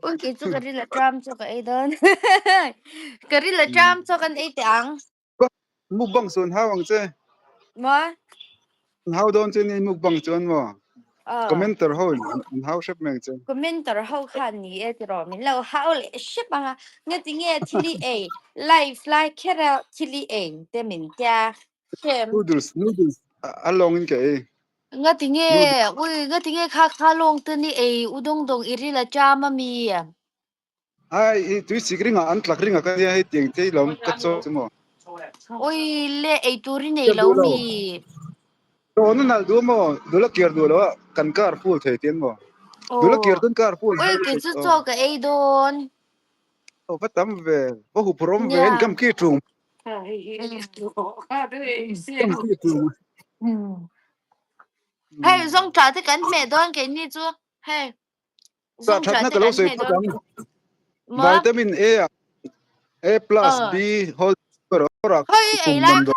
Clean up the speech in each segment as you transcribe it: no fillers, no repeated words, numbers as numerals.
Ui kei chu ka ril a tram chu ka ei dawn. Ka ril a tram chu kan ei teh ang. Mukbang chuan hau ang che. Maw? An hau dawn che ni mukbang chuan maw? Commenter ho in an hau hrep mai ang che. Commenter ho khan ni e tiraw min lo hau leh hrep ang a. Ngati nge thil i ei live lai kher a thil i ei te min tia hrem. Noodles noodles a lawng in ka ei. Ngati nge ui ngati nge kha kha lawng te ni ei u dawng dawng i ril a cham a mi? Ai i tui sik ringah an tlak ringah ka nia hei tiang te lawm ka chaw chu maw. Ui le ei tur i nei lo mi? Tawna nalh duh maw dula kiar duh lo a kan car full thei tiang maw dula kiar chuan car full Ui kei chu chaw ka ei dawn. Aw va tam ve va huphurh awm ve kam ki tum. Kam ki tum. Hei zawng tha te kan hmeh dawn keini chu hei. Sa thatna ka lo sawi phawt ang. Vitamin A ah A plus B whole rawh kum damdawi.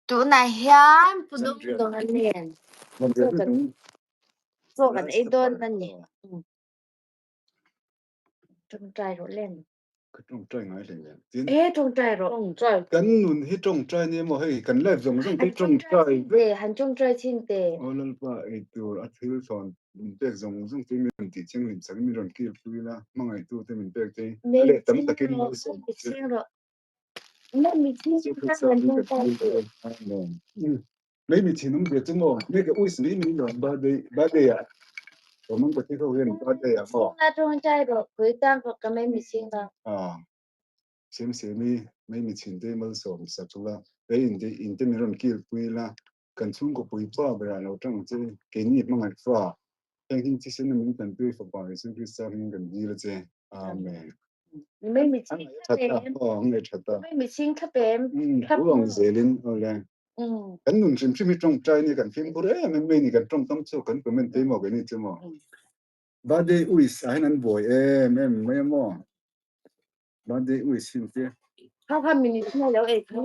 Tunah hian Pu Dawngdawnga nen chaw kan ei dawn a ni. Tawngtai rawh len. Ka tawngtai ngai hle nen. Tin. E tawngtai rawh. Tawngtai. Kan nun hi tawngtai nia maw hei kan life zawng zawng te tawngtai vek. Han tawngtai chin te. Aw Lalpa ei tur a thil thawn min pek zawng zawng te min rawn tih chiang hlim sak in min rawn kil pui la hmangaihtu te min pek te a leh tam takin malsawm ang che. Mei mi thinung ve chu maw me ka uis mai mai lo birthday birthday ah awm ang ka thi ho hian birthday ah maw ah sem semi mei mi thin te malsawm sak la hei in te in te min rawn kil pui la kan chhungkaw pui pa berah lo tang ang che keini hmangaih fa heng hi thisen a min tanpui fapa Jesu Krista hmingin kan dil a che Amen. Mei mi ching tha mei mi ching thlap em thlap ang zelin ole kan nun hrim hrim hi tawngtai ni kan fimkhur em em mai ni kan tawng tam chu kan comment te maw keini chu maw birthday wish ah hian an buai em em mai a maw birthday wish hin te kha kha minute na lo ei kha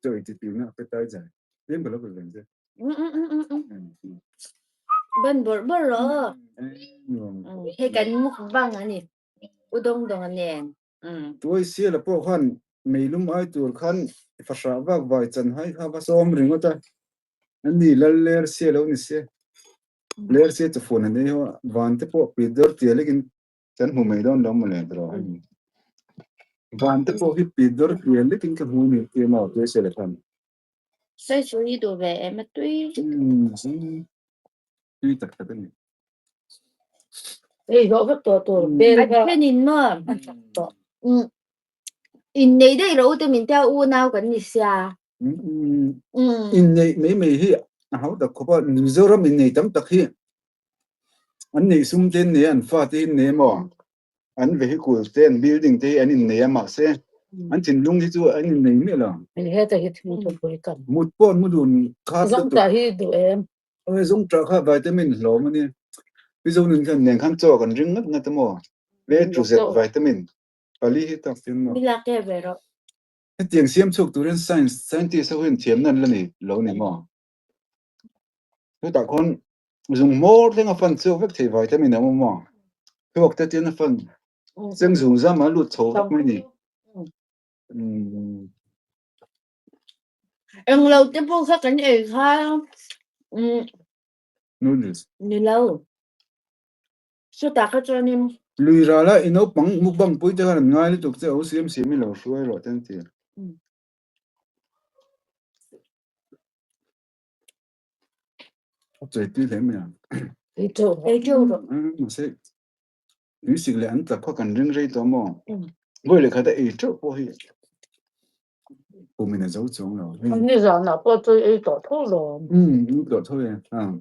chaw ei ti na appetizer tlem ka lo pe veng che ban bawrh bawrh rawh hei kan mukbang ani u dawng dawng nen Tuai siala pawh khan meilum ai tur khan fahrah vak vai chan hai kha va sawm ringawt a, an ni lal ler sia lo ni se, ler sia chu phone an ei ho a, van te pawh pit dawr tia lekin kan hmu mai dawn lo mawle tiraw hei. Van te pawh hi pit dawr tia lekin ka hmu ni tia maw tuai siala khan. Sawi chu i duh ve em a tui. Tui tak tak a ni. Ei hlawh vek tawh tur bel kha. A then in maw? Innei daih rawh u te min tia unau kan ni sia. Inneih mai mai hi a hau tak khawp a, Mizoram innei tam tak hi an neih sum te an nei a, an fate hi an nei emaw an vehicle te an building te hi an innei a mahse an thinlung hi chu an innei miah lo. Heta hi thil chu pui kan. Mut pawh an mu dun kha Zongtah hi duh em? Oi zongtah kha vitamin hlawm a nia. Mizo nun khan nen khan chaw kan ring ngat ngat a maw? A to Z vitamin pali hi tak sin maw? Milak e ve rawh. Hetiang siam chhuak turin science scientist ho hian thiamna an la nei lo ni maw? Chutah khawn zung hmawr thleng a fan chhuak vek thei vitamin a awm a maw? Thluak te chuan a fan cheng zung zam a lut chho vek mai ni. Englo te pawh kha kan ei kha Noodles. Ni lo. Chutah kha chuanin. Lui rala i naupang mukbang pui te khan an ngai lutuk che o siam siam i lo hruai rawh te an ti. A chei tui hle mai a. Ei teuh rawh. Ei teuh rawh. Mahse tui sik leh an tla kha kan ring rei tawh maw? Vawi leh khat a ei teuh pawh hi. Pumin a zo chuang lo. Nizanah pawh chu ei tawh tho lo. Umm ei tawh tho e. A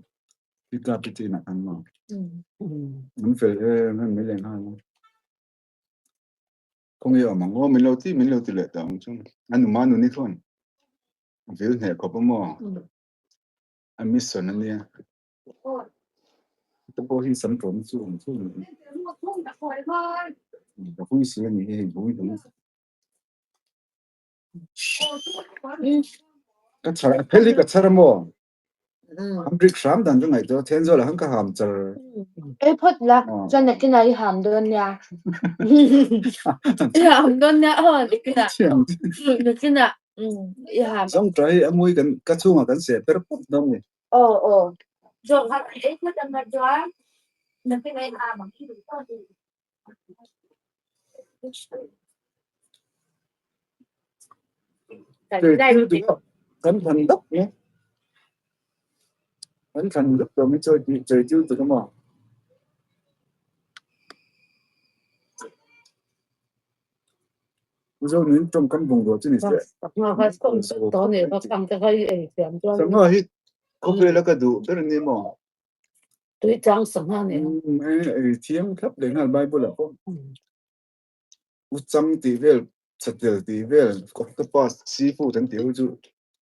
pika te chinah khan maw. An fel em em mai leh nghal a. Khawnge awm ang aw min lo ti min lo ti leh ta ang chu. A numa nuni chuan a vil hneh khawp a maw. A mission a nia. Heta pawh hi sam tawm chu awm chu ni. Ka pui si a ni hi hei bui dang. Ka chhar a phel hi ka chhar a maw? Ham rik hram dan ka ngaihtuah a, Thenzawl ah khan ka ham char. Ei phawt la, chuan nakinah i ham dawn nia. I ham dawn nia aw nakinah. Nakinah i ham. Zawngṭah hi a mawi kan ka chhungah kan seh per pawp dawn ni. Aw aw. Zawng kha ei phawt ang chuan nakinah i ham ang. Kan thlan dap nge kan thlan dap tawh mai chawi tih chawi tiu tuk a maw. Mizo nin tawngkam bungrua chu ni se. Sangha hi khawvela ka duh ber a ni maw? Tui chang sangha nen. Ei thiam thlap leh nghal Bible ah pawh. U chang tih vel, chatel tih vel, octopus, seafood an tih ho chu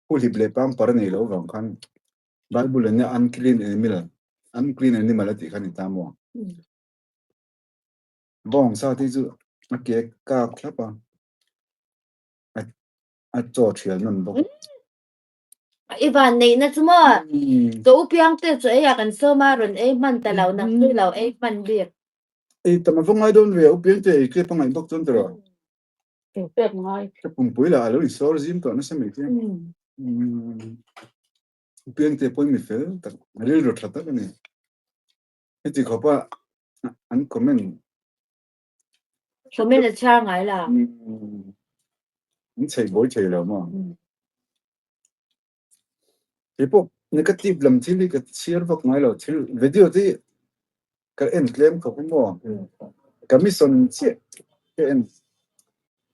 huhlip leh pangpar a nei loh avang khan Bible in unclean animal, unclean animal a tih kha a ni ta maw? Bawngsa te chu a ke kak thlap a, a chaw thial nawn bawk. I van neihna chu maw? Ka u piang te chu ei ah kan sawm a, rawn ei hman ta lo, nang chu i lo ei hman bik. Ei tam a va ngai dawn ve, u piang te ei tlep a ngaih bawk chuan tiraw? Ei pek ngai. Ka pumpui lah a lo insawr zim tawh nasa mai che. U piang te pawn mi fel tak, rilru tha tak a ni. Heti khawpa an comment Comment a chhiar ngai la. An chheih buai thei lo maw? Kei pawh negative lam thil hi ka chhiar vak ngai lo. Thil video te hi ka en tlem khawp a maw? Ka mission chiah ka en.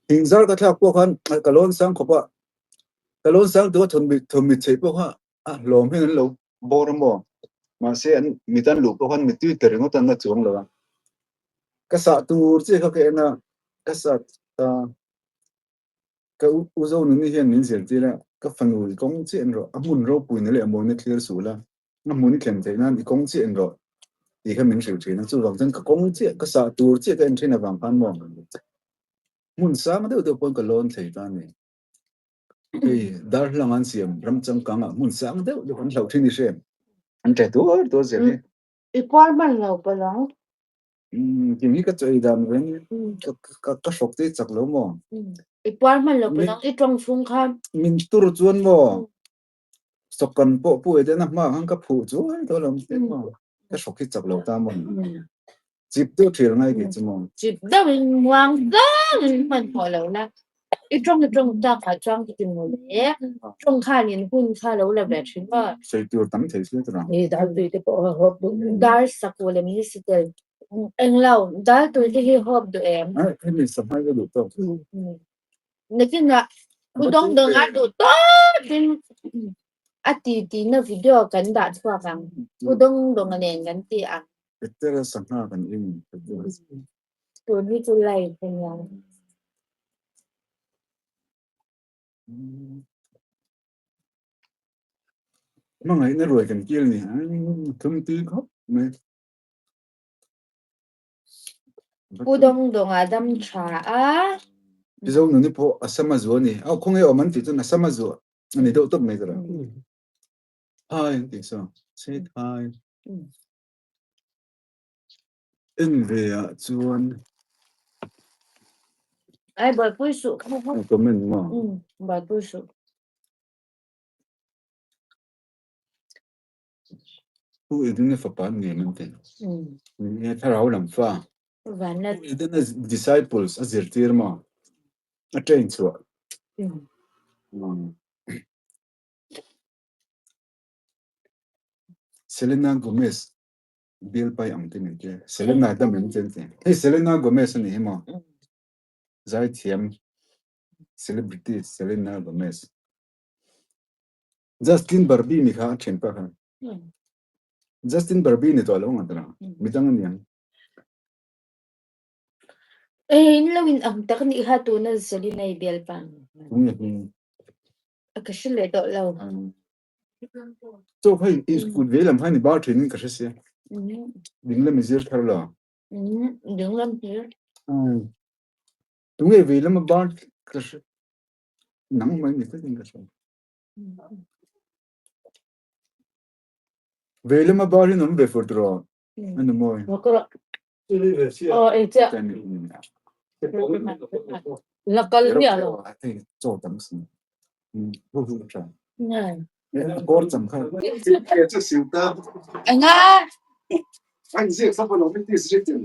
Thingzar ka thlak pawh khan ka lawn sang khawp a, ka lawn sang tura thawmhnaw chheih pawh kha a hlawm hian an lo bawr a maw? Mahse an mit an luh pawh khan mittui tla ringawt an la chuang lo a. Ka sah tur chiah kha ka en a, ka sah ta ka u Zonuni hian min zirtir a, ka fanu i kawng chiah en rawh, a hmun ropui na leh a mawina thlir suh la, a hmun i thlen theih nan i kawng chiah en rawh tih kha min hrilh thin a, chuvang chuan ka kawng chiah, ka sah tur chiah ka en thin avang khan maw hmun sang deuh deuh pawn ka lawn thei ta a ni. Hei darhlang an siam ram changkang ah hmun sang deuh deuh an hlauh thin i hre an ṭe tuar tuar zel hi. I kual hman lo palh ang. Tin hi ka chawi dan ve nia. Ka ka hrawk te chak lo maw? I puar hman lo palh ang i tawng chhung khan. Min tur chuan maw sawkan pawh pu eden a hma khan ka phuh chuai dawn lo te maw ka hrawk hi chak lo ta maw. Chip deuh thil ngai kei chu maw? Chip deuhin muang zangin hman pawh lo la. I tawng i tawng tak ah chuan ka ti maw le. Tawng khanin hun kha lo la ve thin maw? Sawi tur tam thei sia tura. Ni dal tui te pawh a hawp duh. Dar saku lem hi si tel. Englo, dal tui te hi hawp duh em? Ai, hemi sahmai ka duh tawk. Nakinah u dawng dawng a duh tawkin a ti tihna video kan dah chhuak ang. U dawng dawnga nen kan ti ang. Petera sangha kan en. Tun hi chu live a nia. Hmangaihna ruai kan kil ni. Thum tui khawp mai. Pu Dawngdawnga dam tha a. Mizo nuni pawh a sam a zuah a ni. Aw khawnge awm an tih chuan a sam a zuah a ni deuh tawp mai ka ro. Thai an tih saw se thai. En ve ah chuan. Ai buaipui suh kha. Comment maw? Buaipui suh. Pu Edena fapa an ni em an ti. Ni e, thlarau lam fa. Pu Edena disciples a zirtir maw? A train chhuah. Selena Gomez bial pai ang te min tia. Selena dam em te an ti. Hei Selena Gomez a ni hi maw? Zaithiam. Celebrity Selena Gomez. Justin Barbie ni kha a thianpa kha. Justin Barbie ni tawh lo ang atana. Midang aniang. Eh, in lo in ang tak nih kha tuna Selena i bialpa. Tunge hming. A ka hre leh tawh lo. Chaw kha i kut vei lam khan i bar thin in ka hre sia. Ding lam i zir thar lo. Ding lam hlir. Tunge vei lam a bar ka hre nang mai ni tlat in ka hria. Vei lam a bar hi an awm ve fur tiraw? An awm awi. Aw ei chiah. La kal miah lo. Chaw tam si. Kawr cham kha. Anga. An ziak sa pawh lo it is written.